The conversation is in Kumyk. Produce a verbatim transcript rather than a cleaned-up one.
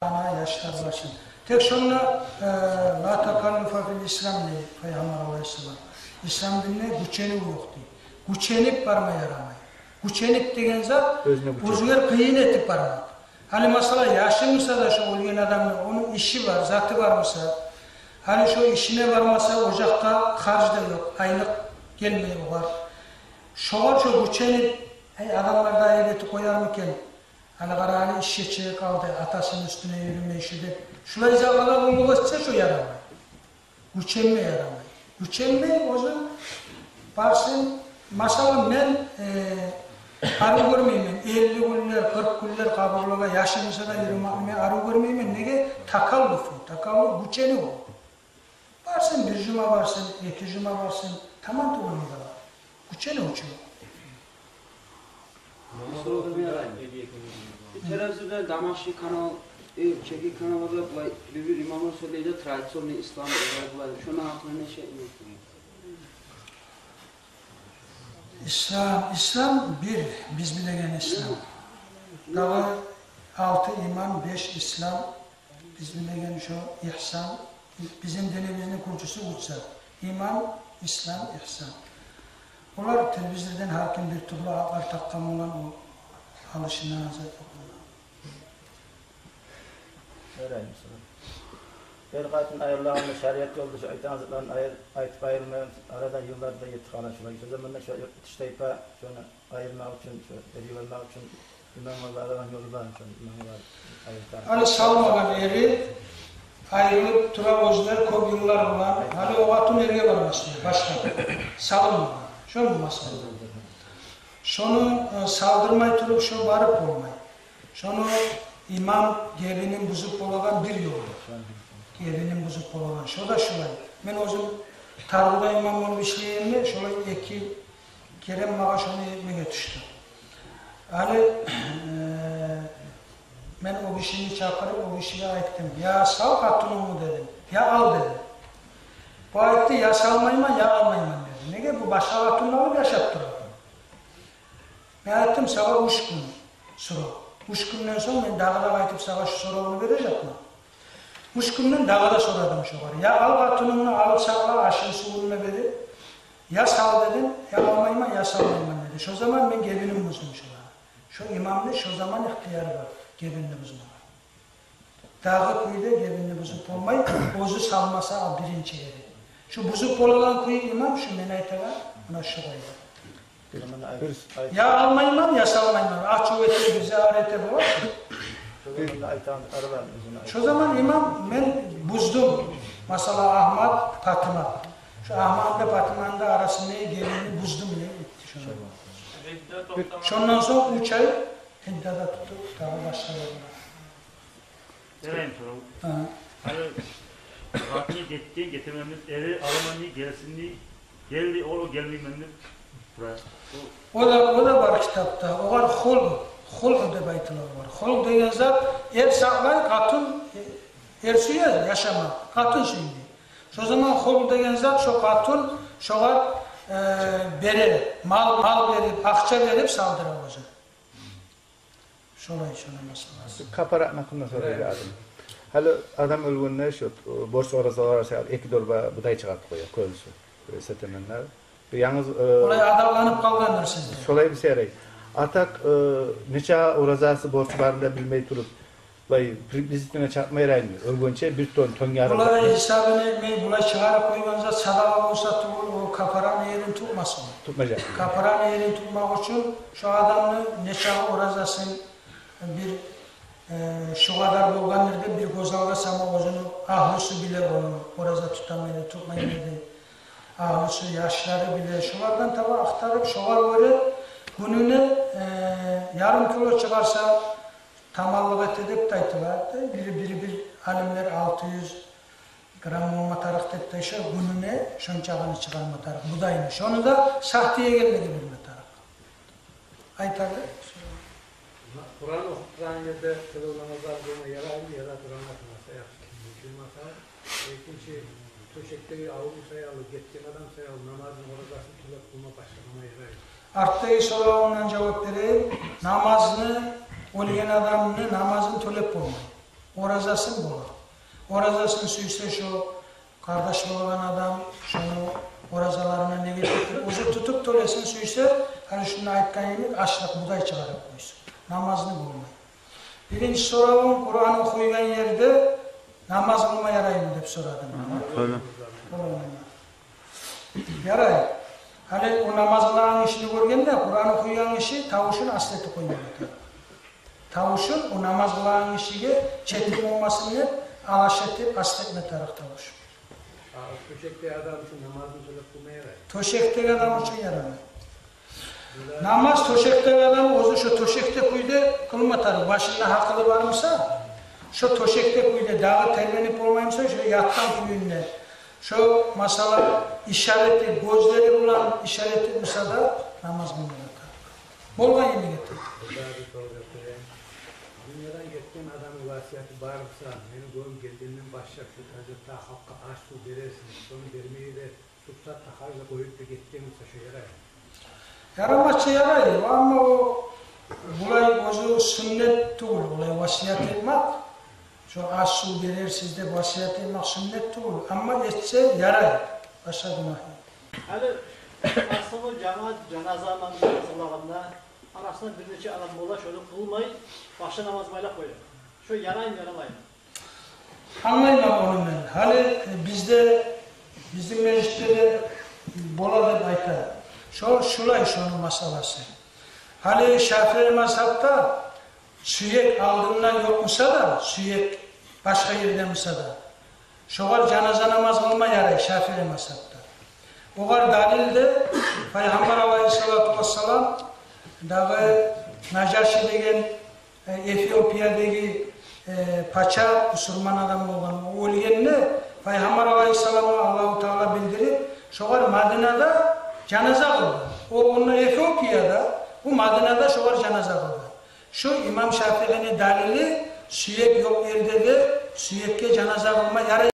ана, яшлар барсын. Тек шонда, э, «Ла такаллуфа фил ислам» дей Пайхаммар алайгьиссалам. Ислам динде гюченив ёкъ дей. Гюченип барма ярамай. Гюченип деген зат — оьзюне гюченип, оьзюне къыйын этип бармакъ. Гьали, масала, яшы буса да шо оьлген адамны, ону иши бар, заты бар буса, гьали шо ишине бармаса, ожакъда харж да ёкъ, айлыкъ гелмей огъар. Шогъар шо гюченип, эй, адамлар да айып этип къоярмы экен? Гьали къара, гьали ишге чыгъып къалды, атасыны уьстюне юрюмей шу деп. Шулай заманда къуллукъ этсе, шо ярамай. Гюченме ярамай. Гюченмей, оьзю барсын. Масала, мен, э, арив гёрмеймен. Элли гюнлер, къыркъ гюнлер къабурлагъа яшы буса да юрюмекни мен арив гёрмеймен. Неге? Такаллуф о, такаллуф гюченив о. Барсын, бир жума барсын, эки жума барсын, таман тюгюлмю дагъы? Гюченив учун. Бир телевизорда Дамашский канал, э, чеги каналларда булай бир-бир имамлар сёйлей де, традиционный ислам, булай, булай. Шону гьакъында не шей айтмакъ? Ислам, ислам бир, биз билеген ислам. Дагъы алты иман, беш ислам, биз билеген шо ихсан. Бизин динибизни кюрчюсю уьч зат: иман, ислам, ихсан. Олар телевизордан гьар ким бир тюрлю атлар такъгъан булан, о алышына зат ёкъ. Ярай, масала, эр-къатын айрылагъанда шариат ёлда шо айтагъан затланы айыр-, айтып айрылмайгъан арада йыллар да гетип къала шолай. Шо заманда шо тиштайпа шону айырмакъ учун, шо эрге бармакъ учун имамлар алагъан ёлу бар, шо имамлар айырта. Гьали салмагъан эри айрылып тура оьзлер кёп йыллар булан. Гьали о къатын эрге бармас дей, башгъа. Салынмагъан. Шону масала. Шону, э, салдырмай туруп, шо барып болмай. Шону имам гебинин бузуп болагъан бир ёлу. Гебинин бузуп болагъан. Шо да шулай. Мен оьзюм Таргъуда имам болуп ишлегенде, шолай эки керен магъа шону этмеге тюшдю. Гьали, э, мен о гишини чакъырып, о гишиге айтдым: «Я сал къатынынгны», — дедим, — «я ал», — дедим. Бу айтды: «Я салмайман, я алмайман», — деди. Неге? Бу башгъа къатынны алып яшап турады. Мен айтдым: «Сагъа уьч гюн сорав. Уьч гюнден сонг мен дагъы да къайтып сагъа шу соравну бережекмен». Уьч гюнден дагъы да сорадым шогъар: «Я ал къатынынгны, алып сакъла, ашын-сувун да берип, я сал», — дедим. «Я алмайман, я салмайман», — деди. Шо заман мен гебинин буздум шогъар. Шо имамны шо заман ихтияры бар гебинни бузмагъа. Дагъы кюйде гебинни бузуп болмай, оьзю салмаса, ал биринчи эри. Шу бузуп болагъан кюй имам, шу мен айтагъан, муна шу къайда. «Я алмайман, я салмайман». Ачув эте, бир зат эте боласың. Шо заман имам: «Мен буздум, масала, Агьмат, Патима. Шу Агьмат да, Патиманы да арасындагъы гебинни буздум», — деп айтды шо заман. Шондан сонг уьч ай идда да тутуп, дагъы башгъа болду. Берейим сорав. Гьа. Гьали къатыны гетген, гетемен деп, эри аламан дей, гелсин дей, гел дей, ол гелмеймен деп тура. О да, о да бар китапда. Огъар хулъ, хулъ деп айтыла огъар. Хулъ деген зат: эр сакълай, къатын, э, эр сюе яшама, къатын сюймей. Шо заман хулъ деген зат: шо къатын шогъар, э, бере, мал, мал берип, акъча берип салдыра оьзю. Шолай, шону масаласы. Капарат гьакъында сорай эди. Гьали адам оьлгенде шо, э, борч оразалар саялы эки дорба будай чыгъартып къоя, кёбюсю. Э, сетеменлер. Янгыз, э, олай адатланып къалгъандыр сизде. Шолай буса ярай. А так, э, нече оразасы борч барын да билмей туруп, булай приблизительно чакъма яраймы? Оьлгенче бир тонн, тонн ярым. Булай гьисабын этмей, булай чыгъарып къойгъан зат садагъа болса тюгюл, о капараны ерин тутмасын. Тутмажакъ. Капараны ерин тутмакъ учун шо адамны нече оразасын бир, э, шу къадар болгъандыр деп бир гёз алгъа сама, оьзюню агьлюсю биле ону, ораза тутамы эди, тутмаймы эди. Агьлюсю, яшлары биле. Шолардан таба ахтарып, шогъар гёре гюнюне, э, ярым кило чыгъарса, таманлыкъ эте деп де айтыла. Э, бир, бир, бир алимлер алты юз грамм болма тарыкъ деп де, шо гюнюне шончагъыны чыгъарма тарыкъ будайны. Шону да сагь тиегенлиги билме тарыкъ. Айтады. Къуран охуп турагъан ерде тилев намазлар къылма яраймы, яда Къуран охумаса яхшы? Биринчи масала. Экинчи, тёшекдеги аврув саялы, гетген адам саялы намазны, оразасын тёлеп къылма башламама яраймы? Артдагъы соравунгдан жавап берейим. Намазны, оьлген адамны намазын тёлеп болмай. Оразасын бола. Оразасын сюйсе шо къардаш болгъан адам, шону оразаларына негет этип, оьзю тутуп тёлесин, сюйсе, гьали шунда айтгъан йимик, ашлыкъ, будай чыгъарып къойсун. Намазны болмай. Биринчи соравунг, Къуран охуйгъан ерде намаз къылма яраймы деп сорадынг. Тёле. Болмай. Ярай. Гьали о намаз къылагъан гишини гёргенде, Къуран охуйгъан гиши тавушун аст этип къоймагъа тарыкъ. Тавушун о намаз къылагъан гишиге четим болмасын деп, алаш этип, аст этме тарыкъ тавушун. А, тёшекдеги адам учун намазны тёлеп къылма ярай? Тёшекдеги адам учун ярамай. Намаз тёшекдеги адам оьзю шо тёшекде кюйде къылма тарыкъ. Башында гьакъылы бар буса, шо тёшекде кюйде, дагъы тербенип болмай буса, шо ятгъан кюйюнде, шо, масала, ишарат этип, гёзлери булан ишарат этип буса да, намаз къылма тарыкъ. Болгъан йимик этип. Бир дагъы бир сорав берейим. Дюньядан гетген адамны васияты бар буса, мени гёмюп гелгенден башлап шо гьажатда халкъгъа аш-сув берерсиз, шону бермеге де рухсат, гьажда къоюп да гетген буса, шо ярай? Ярамас чы, ярай. Амма о булай оьзю сюннет тюгюл, олай васият этмек. Шо аш-сув берерсиз деп васият этмек сюннет тюгюл. Амма этсе ярай. Башгъа гюнагь ёкъ. Гьали аслу жамаат жаназа намазын къылагъанда, арасында бир нече адам бола, шону къылмай, башгъа намаз байлап къоя. Шо яраймы, ярамаймы? Англайман ону мен. Гьали, э, бизде, бизин межитде де бола деп айта. Шо, шулай шону масъаласы. Гьали Шафии мазгьабда сюек алдында ёкъ буса да, сюек башгъа ерде буса да, шогъар жаназа намаз къылма ярай Шафии мазгьабда. Огъар далил де, Пайхаммар алайгьиссалату вассалам, дагъы Нажаши деген, э, Эфиопиядагъы, э, пача, бусурман адам болгъан, о оьлгенде, Пайхаммар алайгьиссаламгъа Аллагьу Таала билдирип, шогъар Мадинада жаназа къылды. О онда Эфиопияда, бу Мадинада шогъар жаназа къылды. Шу имам Шафиини далили, сюек ёкъ ерде де сюекге жаназа къылма ярай.